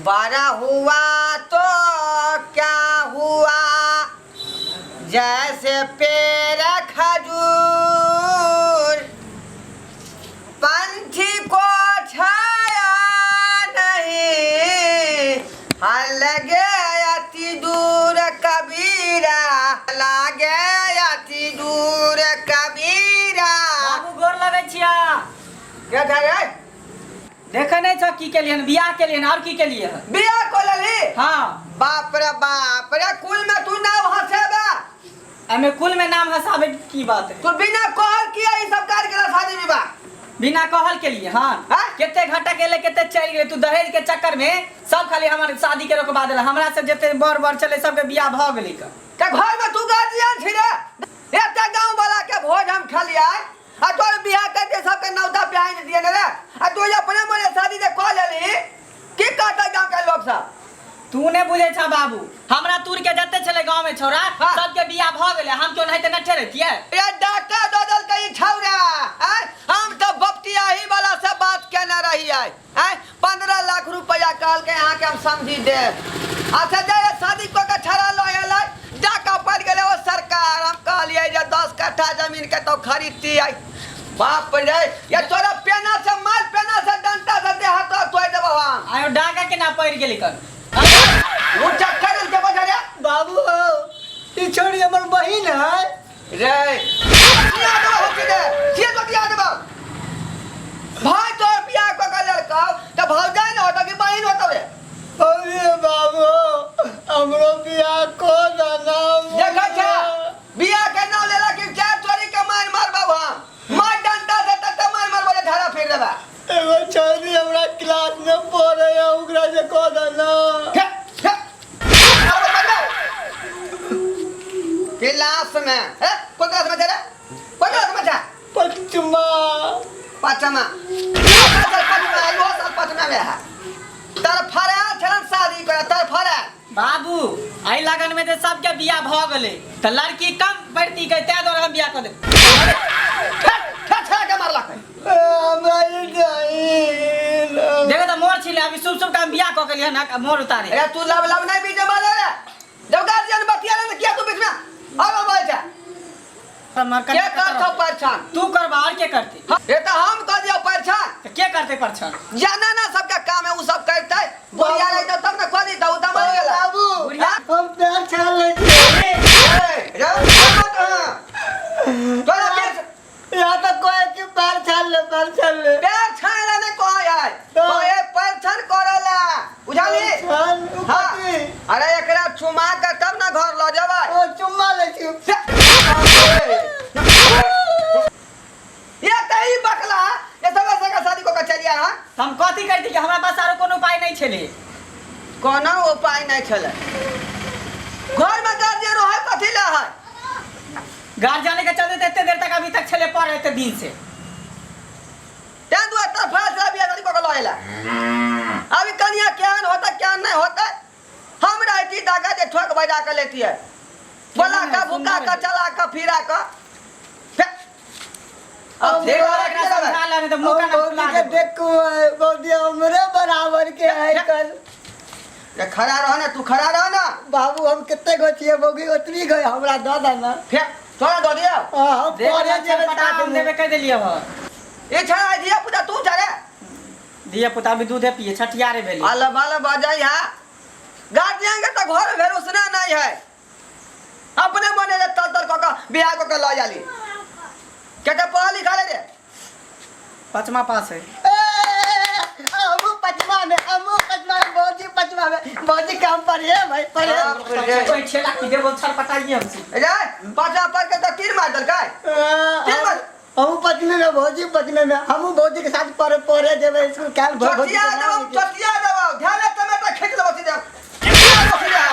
बड़ा हुआ तो क्या हुआ, जैसे पेड़ खजूर, पंछी को छाया नहीं, हाँ लगे अति दूर कबीरा, लागे अति दूर कबीरा। बाबू, गोर लगै छिया। क्या था रे? देखे नहीं छौ की केलिए? बियाह केलिए, और की केलिए? बियाह को लली? हाँ। बाप रे बाप रे, कुल में तू नाम हंसेबा। एमे कुल में नाम हंसाबे के की बात है? तू बिना कहल किया ई सब कार्य केला शादी विवाह? बिना कहल के लिए, हाँ। हाँ? केते घाटा केले, केते चल गेले। तू दहेज के चक्कर में सब खाली हमर शादी के रोकवा देला। हमरा से जते बर बर चले, सबके बियाह भ गेलै क। ते घर में तू गार्जियन छी रे? एते गांव वाला के भोज हम खलियै आ तोर बियाह करते सबके नौता प्याइन दिए ने रे, आ तू अपने मने शादी जे कऽ लेली, की कहतै गांव के लोग सब? तू ने बुझे छा बाबू, हमरा तूर के जते छले गांव में छौरा, सबके बियाह भ गेलै। हम क्यों नहीं ते नठे रहतियै? ये डाका दऽ देलकै ई छौरा। आँय, हम तऽ बपतियाही वाला से बात केने रहियै। आँय, 15 लाख रुपया कहलकै अहाँके हम समझी देब। अच्छा, जे शादी कऽ के छड़ा लऽ एलै, डाका पड़ि गेलै। ओ सरकार, हम कहलियै जे 10 कट्ठा जमीन के तो खरीदतियै। बाप रे, ये तोरा पेना से मार, पेना से, डंटा से देह तो तोड़ देबो हम। आयो, डाका केना पड़ि गेलै कर? ओ चक्कर के बजा रे। बाबू हो, ई छोड़ी हमर बहिन है। रे, बियाह देबो हम सीधे सीधे तो बियाह देबो। भाई तोर बियाह कऽ के लड़का तऽ भौजाई ने होतो कि बहिन होतो रे? अरे बाबू, हमरो बियाह को दाना। देखै छै, बियाह के नाम लेला कि चार चोरी के मार मारबो हम, मार डंटा से तत्ते मार मारबो जे झाड़ा फेर देबा। एगो छोरी हमरा क्लास में पढ़े है, ओकरा से कह देना। हे, हे, आबो बजबो। क्लास में हे? कोन क्लास में छै रे? कोन क्लास में छै? पचमा। पाँचमा? इहो साल पाँचमा, इहो साल पाँचमा में है। तर फराल छलन शादी करे तर फराल। बाबू, एहि लगन में जे सबके बियाह भ गेलै तऽ लड़की कम पड़ती के, ताहि दुआरे हम बियाह कऽ देब। ठे ठे के मारलक। ए, हमरा ई नहीं। देखो तऽ मोर छिले, अभी शुभ शुभ काम बियाह कऽ के लिए ना मोर उतारे। अरे, तू लब लब नहीं बीच में बोले रे। जब गार्जियन बतिया ना, किया तू बीच में और बोल जा? के करथो परेशान? तू करबा, और के करते? हाँ, ये तो हम कर दियो परेशान। तऽ के करते परेशान? जाना ना, सबका काम है, वो सब करते। बुढ़िया रही तो तब ना खोली तो उतना मर गेला। बाबू, बुढ़िया। हम प्यार छान ले छियै। ए, रे, हाँ। तोरा यहाँ तो कोई कि पैर छान ले, पैर छान ले। पैर छान ले नहीं कोई है, कोई परेशान करेला, बुझाली? छान उ हाँ। कथी? अरे, एकरा चुमा के तब ना घर ल जेबै। ओ, चुम्मा ले छी। ये कहीं बकला, ये सब ऐसे का शादी को का चलिया। हाँ। तऽ हम कथी करती कि हमरा पास आरो कोनो उपाय नहीं छलै। कोनो उपाय नहीं छलै? घर में गार्जियन रहे कथी ले है? गार्जियन के चलते तऽ एते देर तक अभी तक छलै पढ़, एते दिन से। तें दुआरे तर फैसला बियाह शादी को के लऽ एला। अभी कनिया केहन होता, केहन नहीं होता। हम रहती दागा जे ठोक बजा के लेती है, बोला का भुका का चला का फिरा का अब देखो, देखो, एकरा समझा ला, नहीं तऽ मुँह कान फुला बौदी के देबो। देखू, बौदी हमरे बराबर के है कल। ये खड़ा रहो ना, तू खड़ा रहो ना। बाबू, हम कितने गो छियै बौगी, ओतनी गो हमरा दऽ दे ना। फिर तोरा दऽ दियौ? हाँ, हम देख, पढ़े जेबै पटा साथ हम में। देबे कहि देलियै हँ। ये छड़ा धिया पुता तू छड़े। धिया पुता अभी दूधे पिए, छठियारे भेलै। अल बल बजै है। गार्जियन के तो घर भरोसना नहीं है, अपने मने जे तल तल कऽ के बियाह कऽ के लऽ जाली। के के पढ़ लिखा ले रे? पचमा पास है। ए, हमू पचमा में, हमू पचमा में, बौजी पचमा में, बौजी काम पढ़े भाई, पढ़े। बाप रे। कोई ठेला की देबो, छटपटाइए हमसे। रे, पाछा पर के तो तीर मार देलकै, तीर मार। हमू पचमे में, भौजी पचमे में, हमू भौजी के साथ पढ़े पढ़े जेबै स्कूल काल। भौजी चटिया के देबो, नाम चटिया देबो, ध्यान से टमाटर खींच लेबो सीधे, चटिया देबो सीधे।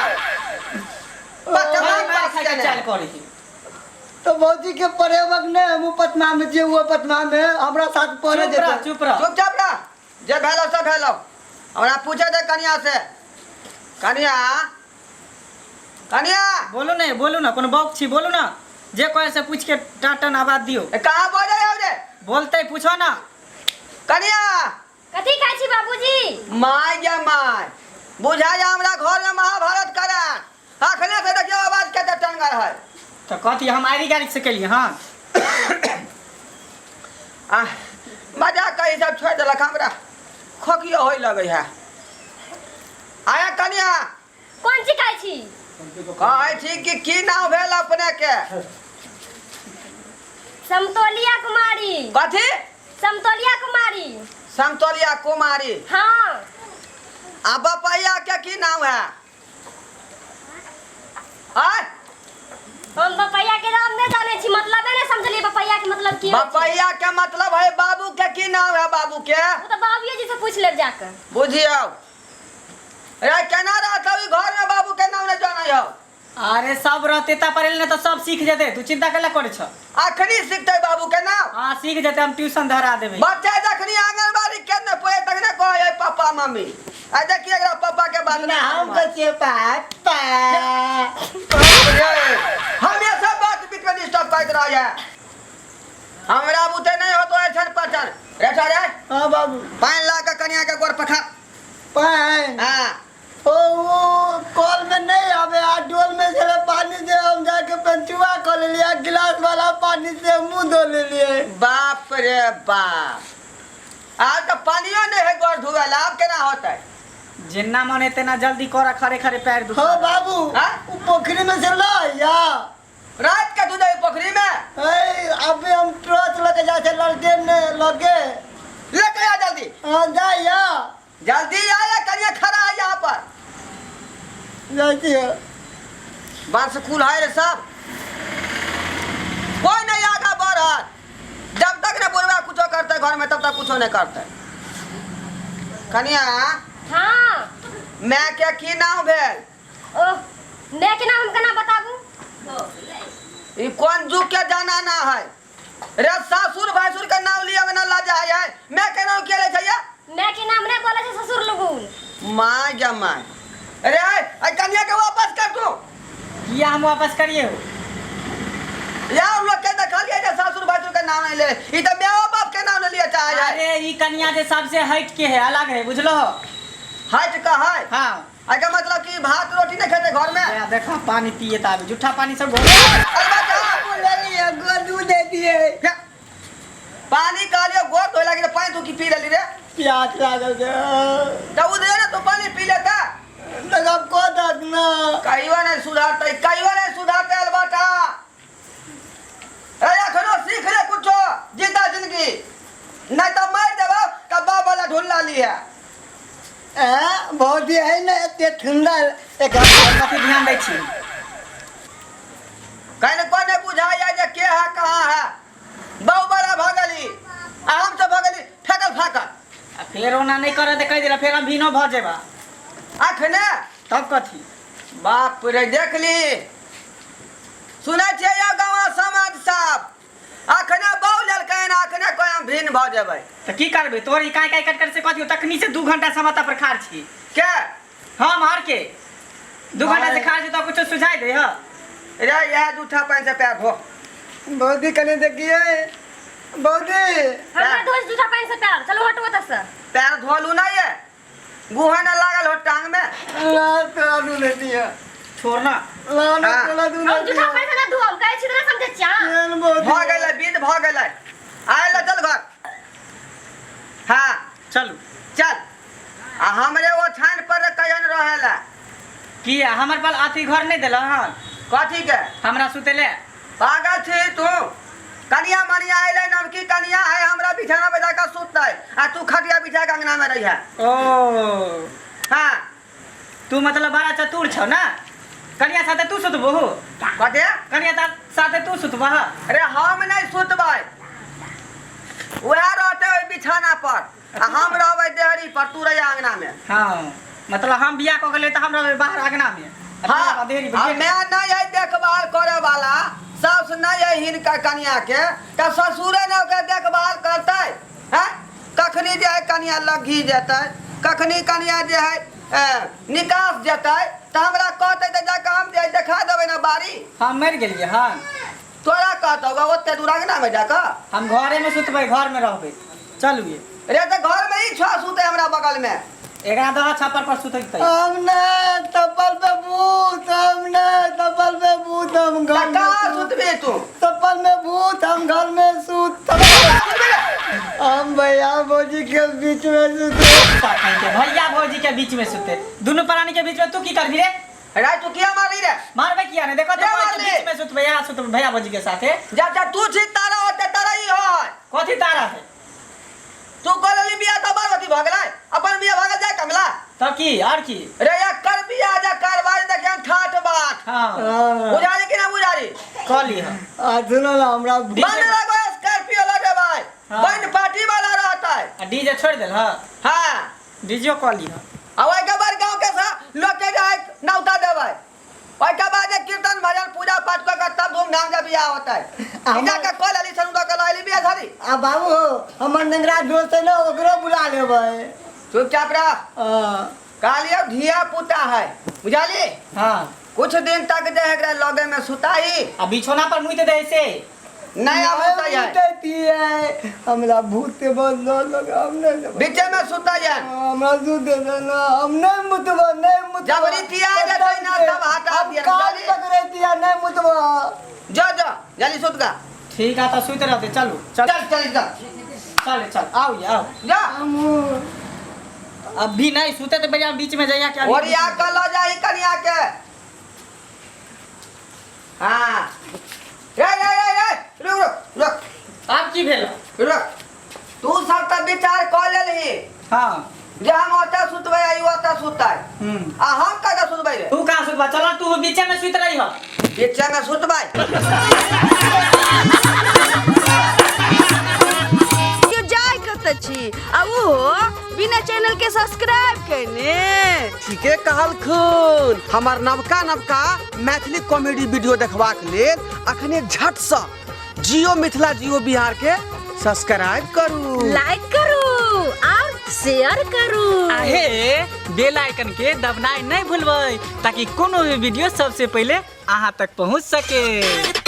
पचमा मार मार पास खाइ के केने। चाल करै है। तो भौजी के पढ़े वक्त नहीं, हमू पचमा में जे हुआ पचमा में हमरा साथ पढ़े चुप रह। जेतै। चुप रह। चुपचाप रह। जे भेलो से भेलो। हमरा पूछे दे कनिया से। कनिया, कनिया। बोलू ने, बोलू ना, कोनो बौक छी? बोलू ना, जे कहे से पूछ के टाटन आवाज दियो। ए, कहाँ बजै आब रे? बोलते, पूछो ना। कनिया। कथी खाइ छी बाबूजी? My गे my, बुझाइए हमरा घर में महाभारत करे। अखने से देखियो आवाज कते टंगर है। तऽ कथी हम आरी गाड़ी से केलियै हँ? आ मजा कही सब छोड़ि देलक, हमरा खोकियो होय लगै है। आया कनिया। कोन चीज खाइ छी? कहै छी कि की नाम भेल अपने के? समतोलिया कुमारी। कथी? समतोलिया कुमारी। समतोलिया कुमारी। हाँ। आ बपैया के की नाम है? आय। हम बपैया के नाम नहीं जाने छी, मतलबे नहीं समझलिए बपैया के मतलब की होइ छै। बपैया के मतलब है बाबू के। की नाम है बाबू के? ओ तऽ बाबूए जी से पूछ लेब जाकर। बुझियौ रे, केना रहत ई घर में, बाबू के नाम नहीं जानै हो। अरे सब रहते ता पढ़े ने तऽ सब सीख जेतै, तू चिंता कैला करै छ? अखनी सीखते बाबू के नाम? हाँ, सीख जेतै, हम ट्यूशन धरा देबै। बच्चा जखनी आंगनबाड़ी के ने पढ़े तखने कहै है पापा मम्मी। आ देखिए एकरा पापा के बात ना हम कहै छियै पापा। हमेशा बात बीच में डिस्टर्ब करैत रहै है। हमरा बुते नहीं होतो ऐसन पचन रे रे। हाँ बाबू। पानि ला के कनिया के गोर पखा। पानि? हाँ। ओ कल में नहीं आवे, आ डोल में से पानी से हम जाके पंचुआ कर लेलिए, गिलास वाला पानी से मुंह धो लेलिए। बाप रे बाप, आज तो पानियो नहीं है गोर धुए ला, अब केना होतै? जिन्ना मन है तेना जल्दी कर, खड़े खड़े पैर दुखा। हाँ बाबू। हाँ? उ पोखरी में से ला या रात के धुले पोखरी में? ऐ अभी हम ट्रच लेके जाते लड़के ने लगे। लेके आ जल्दी। हाँ जा या। जल्दी आया, करिए खड़ा है यहाँ पर। जाती है। बांस कुल है रे सब, कोई नहीं आगा बढ़त। जब तक ने बुढ़वा कुछो करते घर में तब तक कुछो नहीं करते। कनिया। हाँ। मैं के की नाम भेल? ओह, मैं के नाम हम केना बताबू? ई कोन जुग के जाना ना है रे, सासुर भैंसुर के नाम लिया ना लाजा है। मैं के नाम के ले छैया? मैं के नाम नहीं बोले छै ससुर लगुन। माय गे my. अरे आई कनिया के वापस कर तू। किया हम वापस करिए हो? यार लोग के देखलिए जे सासुर भैंसुर के नाम नहीं ले, ई त माय बाप के नाम ले लिया चाहे है। अरे ई कनिया जे सबसे हट के है, अलग है, बुझलो? हट का है? हाँ। आगे मतलब कि भात रोटी नहीं खेते घर में? या देखा पानी पिए ताबे झूठा पानी सब घोर। अरे बच्चा, बोलिए गोदू दे दिए। क्या? पानी कहलियो गोर धोए लागी त पानी तू की पी लेली रे? प्यास लागल छै। त उ दे ने तू पानी पी लेता। तब को दक ना। कहियो नहीं सुधारते, कहियो नहीं सुधारते अलबटा। अरे एखनो सीख ले कुछो जिंदा जिंदगी, नहीं तो मार देबो कब्बा वाला ढूंढ ली है। ए भौजी है ना एते सुंदर एक। कथी ध्यान दै छी? कहीं को नहीं बुझाया जे के है कहाँ है। बहु बड़ा भऽ गेली आ हम सब भऽ गेली फेकल फाकल। आ फेर ओना नहीं करे तऽ कहि देला फेर हम भीनो भऽ जेबा। अखने? तब कथी? बाप रे, देख ली, सुनै छियै यौ गाँव समाज साहब, अखने बहु लेलकै, अखने कोई हम भिन्न भऽ जेबै। तऽ की करबै? तोर ई काय काय कट कर से कथी? तखनी से 2 घंटा से माथा पर खाड़ छी। के? हम हर के 2 घंटा से खाड़ छी, तो कुछ सुझाई दे ह। रे इएह जूठा पानि से पैर धो। भौजी कने देखिए भौजी। हमरा धोज जूठा पानि से पैर, चलो हटो ओतऽ से। पैर धोलू नहीं है, गुहा न लागल हो टांग में। ला तोरा दूध दे दिए। छोड़ ना। ला ना। हाँ। तोरा दूध हम जूठा पानि से ना धोम, कहै छी तऽ समझै छियै अहाँ? भौजी भऽ गेलै, विध भऽ गेलै, आयल चल घर। हाँ। चलू। चल आ हमरे ओ छान पर कयन रहेला। किया हमर पर अथी घर नहीं देला हन? कथी के? हमरा सुतेले। पागल छी तू? कनिया मनिया अयलै, नवकी कनिया है, हमरा बिछाना पे जाकर सुततै आ तू खटिया बिछा के अंगना में रही है। ओ। हाँ। तू मतलब बड़ा चतुर छौ ना, कनिया साथे तू सुतबहु? कथी? कनिया साथे तू सुतबह? अरे हम नहीं सुतबै, वएह रहतै ओहि बिछाना पर आ हम रहबै देहरी पर, तू रहिया अंगना में। हाँ, मतलब हम बियाह कऽ गेलियै तऽ हम रहबै बाहर अंगना में। हाँ। देहरी पर। आ मैं नहीं है देखभाल करे वाला, सास नहीं है हिनका कनिया के, तऽ ससुरे ने ओकर देखभाल करतै हैं? कखनी जे है कनिया लग्घी जेतै, कखनी कनिया जे है निकास जेतै तऽ हमरा कहतै तऽ जाकऽ हम जे देखा देबै ने बाड़ी। हम मरि गेलियै हन? तोरा कहतौ ओते दूर अंगना में जाकऽ? हम घरे में सुतबै, घर में रहबै, चलू ये। रे तऽ घर में ही छह सुतै हमरा बगल में। एकरा दह छप्पर पर सुतैत हम नहीं चप्पल पे भूत, हम नहीं चप्पल पे भूत, हम घर में कहाँ सूत। सुतबे तू? चप्पल में भूत, हम घर में सूत। हम भैया भौजी के बीच में सुते। के भैया भौजी के बीच में सुते, दुनू प्राणी के बीच में तू की करबी रे? रे तू किया मारी रे? मारबे किया ने, देखो तो क्या कोई के मारली? बीच में सुतबे, यहाँ सुतबे भैया भौजी के साथे। जा जा, तू छी तारा होते तारा ही होय। कथी तारा है? तू कहली बियाह तो बार अथी भऽ गेलै, अपन बियाह भऽ गेल जाय कमला। तब की और की? रे या कर बियाह जा करवाई देखियन ठाठ बाट। हाँ। हाँ। बुझारी कि ना बुझारी? कह ली हाँ। आ सुनो ना हमरा बंद लगो स्कॉर्पियो लगे भाई। हाँ। बंद पार्टी वाला रहता है। आ डीजे छोड़ देल। हाँ। हाँ। डीजे कह ली हाँ। आ ओहि के बाद गांव के सा लोग के जाए नौता देबै, ओहि के बाद जे कीर्तन भजन पूजा पाठ कऽ के तब धूमधाम से बियाह होता है। इना के कॉल अली सनु दऽ के लैली बियाह शादी। आ बाबू हो, हमर नेंगरा दोस्त है ना, ओकरो बुला लेबै। चुपचाप रह। हाँ। कहलियो धिया पुता है, बुझाली? हाँ। कुछ दिन तक जे है एकरा लगे में सुताई। आ बिछौना पर मुइत दे से। नहीं आब सुताई है। सुतैती है, हमरा भूत के बहुत डर लगे, हम नहीं जेबै। बीचे में सुताई है। हमरा सुते दे ना, हम नहीं मुतबो, नहीं मुतबो। जबरी तिया जेतै ना, तब हटा हम दियन, कान बुझाली? पकड़े तिया, नहीं मुतबो। जा जा जल्दी सुत गा। ठीक है तो सुत रहते, चलू चल। चल चल चल। चल चल आओ ये आओ। जा। हम अभी नहीं सुते तो भैया बीच में जाइया क्या? ओरिया के ल जाई कनिया के। हाँ। रे रे रे रे, रुक रुक रुक। आब की भेल? रुक। तू सब तऽ विचार कऽ लेलही। हाँ। जे हम ओतऽ सुतबै आ ई ओतऽ सुततै। हम्म। आ हम कतऽ सुतबै रे? तू कहाँ सुतबा? चल तू बीचे में सुत रही हो। बीचे में सुतबै। के जाय कतऽ छी आ ओहो बिना चैनल के सब्सक्राइब केने? ठीके कहलखुन। हमर नवका नवका मैथिली कॉमेडी वीडियो देखबाक लेल अखने झटसँ जियो मिथिला जियो बिहार के सब्सक्राइब करू, लाइक करू और शेयर करू। आहे बेल आइकन के दबनाइ नहीं भूलबै ताकि कोनो भी वीडियो सबसे पहले अहाँ तक पहुँच सके।